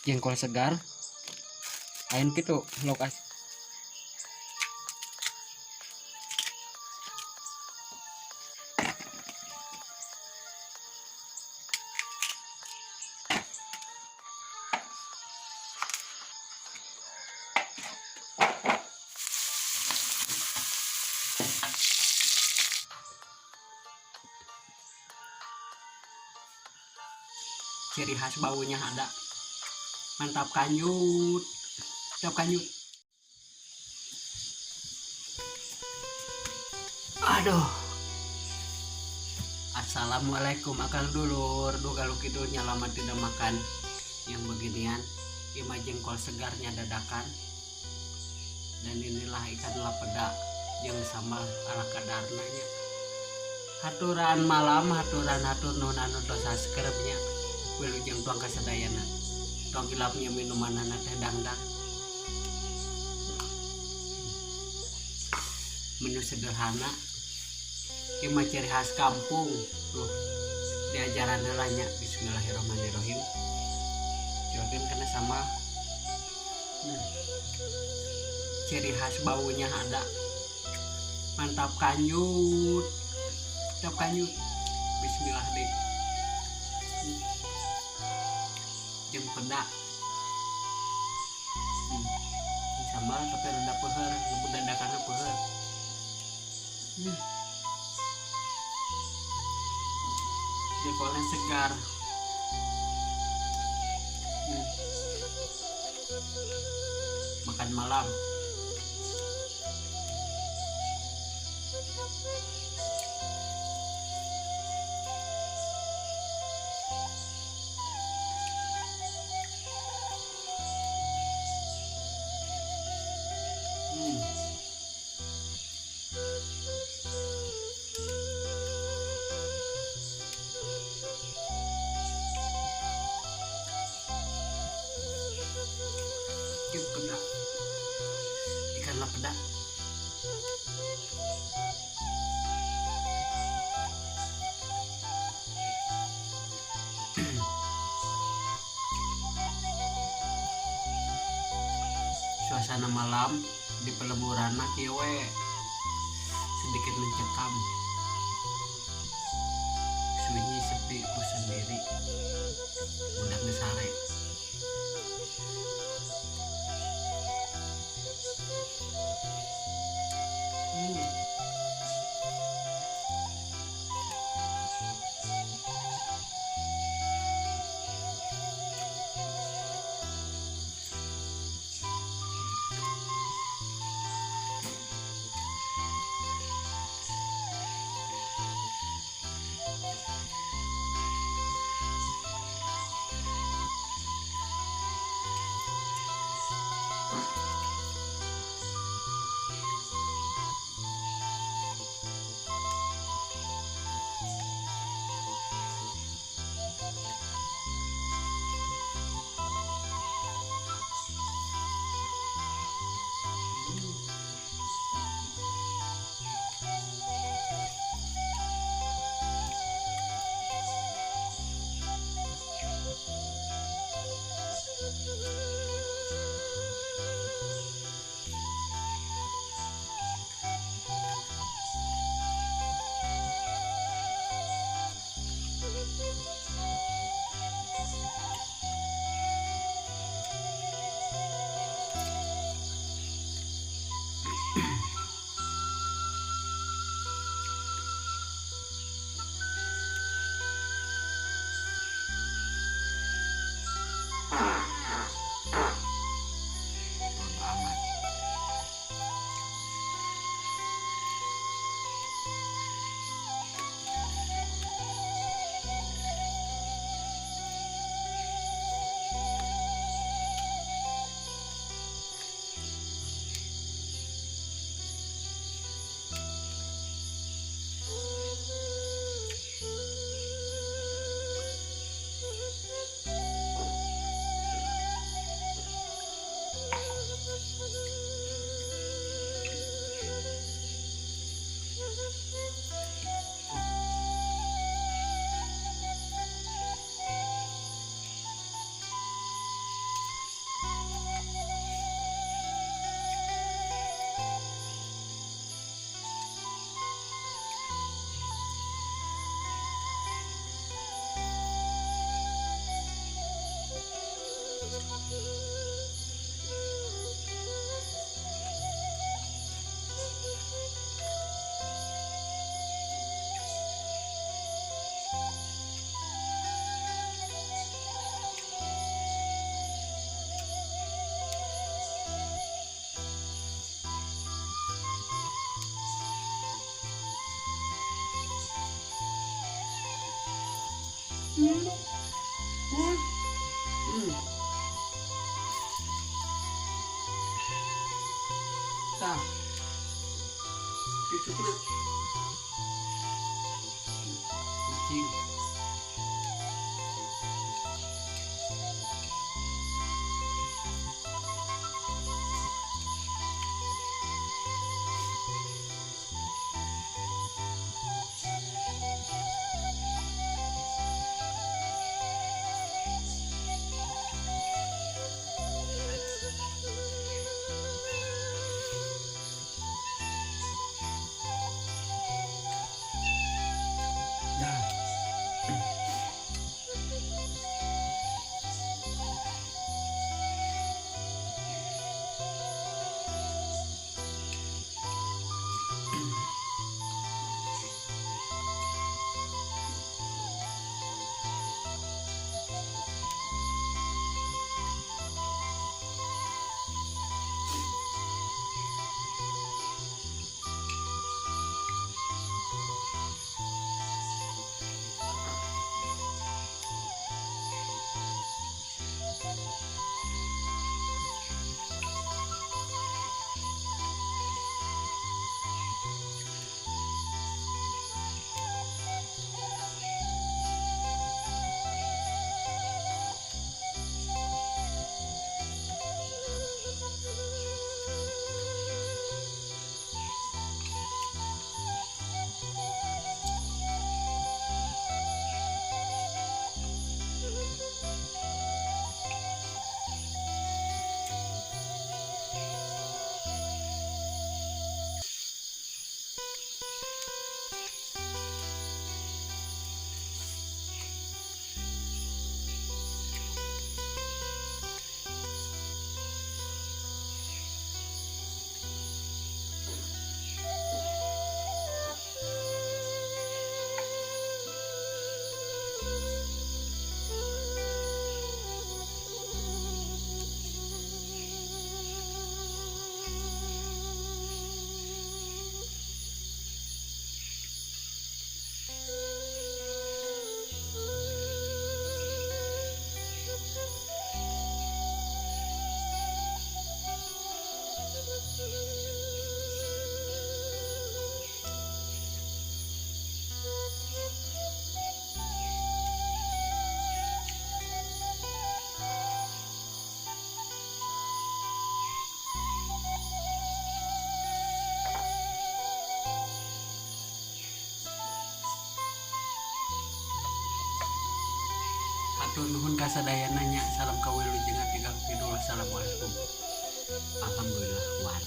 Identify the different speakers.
Speaker 1: Jengkol segar. Lain gitu lokasi. Ciri khas baunya ada. Mantap kanjut. Mantap kanjut. Aduh. Assalamualaikum akang dulur. Duh, kalau kidulnya lama tidak makan yang beginian. Ima jengkol segarnya dadakan. Dan inilah ikan lapeda yang sama ala kadarnanya. Haturan malam, haturan hatur nuhun anu tos subscribe-nya. Wilujeng tuang kasadayana. Tuang kilapnya minuman teh dangdang. Menu sederhana. Ima ciri khas kampung. Tuh, diajaran heula nya. Bismillahirrahmanirrahim. Jogen karena sama. Ciri khas baunya ada. Mantap kanjut. Mantap kanjut. Bismillah deh. Jeung peda. Sambal tapi rada peuheur, lembut dadakanna peuheur. Jengkolnya segar. Makan malam. Ikan lepeda. Suasana malam di peleburan mah kieu we sedikit mencekam. Sunyi sepi ku sendiri. Udah ngesare. Tah. Cucukna. Kucing. Hatur nuhun kasadayana nya, salam kawilujengan tiga kidul. Assalamualaikum. Alhamdulillah war.